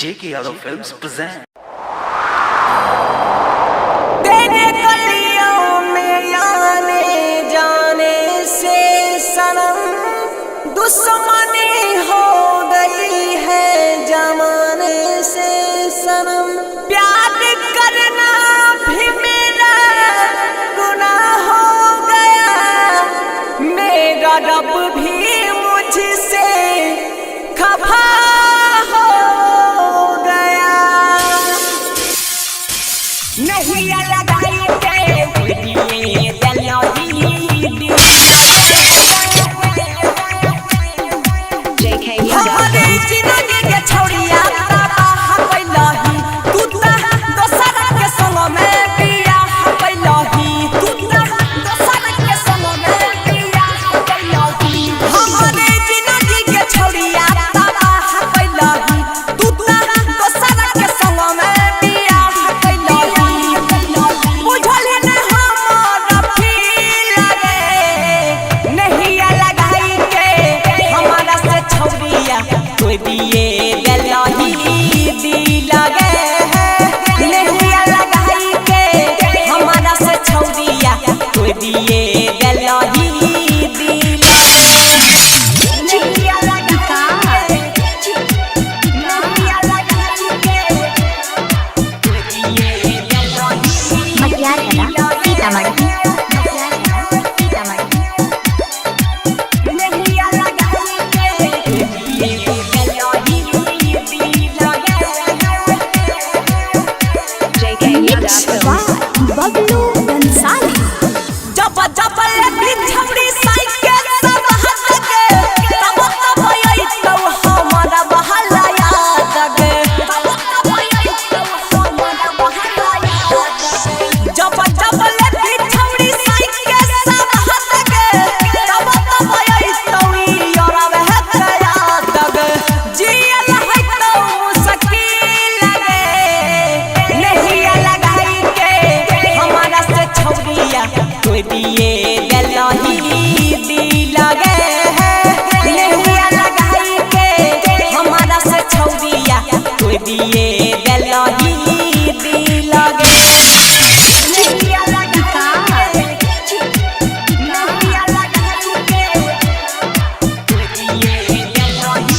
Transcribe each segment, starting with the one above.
JK Yadav Films present. तेरे गलियों में आने जाने से सनम दुश्मनी हो गई है जमाने से सनम। प्यार करना भी मेरा गुनाह हो गया, मेरा रब भी मुझसे खफा हो गया। नहीं लगाई के दिए JK Yadav हमारे Films. जिंदगी के छौड़िया तबाह कैलही तू त दोसर के संग में बियाह कैलही, तू त दोसर के संग में बियाह कैलही। हमारे जिंदगी के छौड़िया तबाह कैलही तू त दोसर के संग में बियाह कैलही। बुझल न हमर फील रे नहिया लगाई के हमारा से छौड़िया कोई दिए दिलही दिल गे। नहिया लगाई के हमारा से छौड़िया कोई दिए दिलही दिल। नहिया लगाई के, नहिया लगाई के, कोई दिए दिलही। मटियार सीतामढ़ी। सीतामढ़ी। नहिया लगाई के दिलही दिल गे। JK Yadav Films. Bablu Bansali. जब जब लेती छौड़ी साइकिल सब हद के, तब तब अइतौ हमारा बहला याद गे। तब तब अइतौ हमारा बहला याद गे। जब जब लेती छौड़ी साइकिल सब हद के, तब तब अइतौ योरा के याद गे। जियल हइतौ मुश्किल गे, नहिया लगाई के हमारा से छौड़िया कोई दिए दिलही दिल गे। नहिया लगाई के हमारा से छौड़िया कोई दिए दिलही दिल गे। नहिया लगाई के, नहिया लगाई के, कोई दिए दिलही।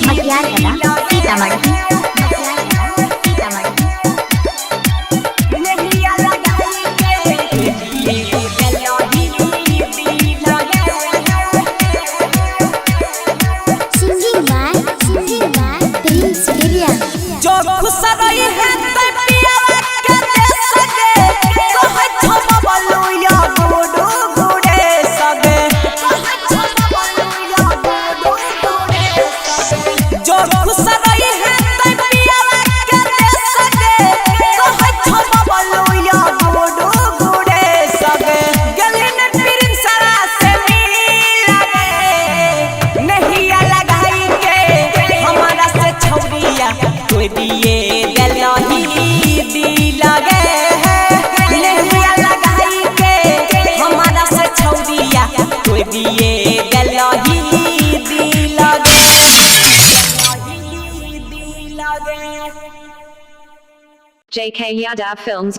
मटियार सीतामढ़ी। सीतामढ़ी। नहिया लगाई के दिलही दिल गे। सिंगिंग बाय प्रिंस बिरिया। जो खुश रही है ते पियावा के दे सके, कहै छौ बबलू या गुडू गुड़े सगे। कहै छौ बबलू या गुडू गुड़े सगे। जो खुश रही है ते पियावा के दे सके, कहै छौ बबलू या गुडू गुड़े सगे। गली में प्रिंसरा से मिल गे, नहिया लगाई के हमारा से छौड़िया कोई दिए दिलही दिल गे। नहिया लगाई के हमारा से छौड़िया कोई दिए दिलही दिल गे। JK Yadav Films.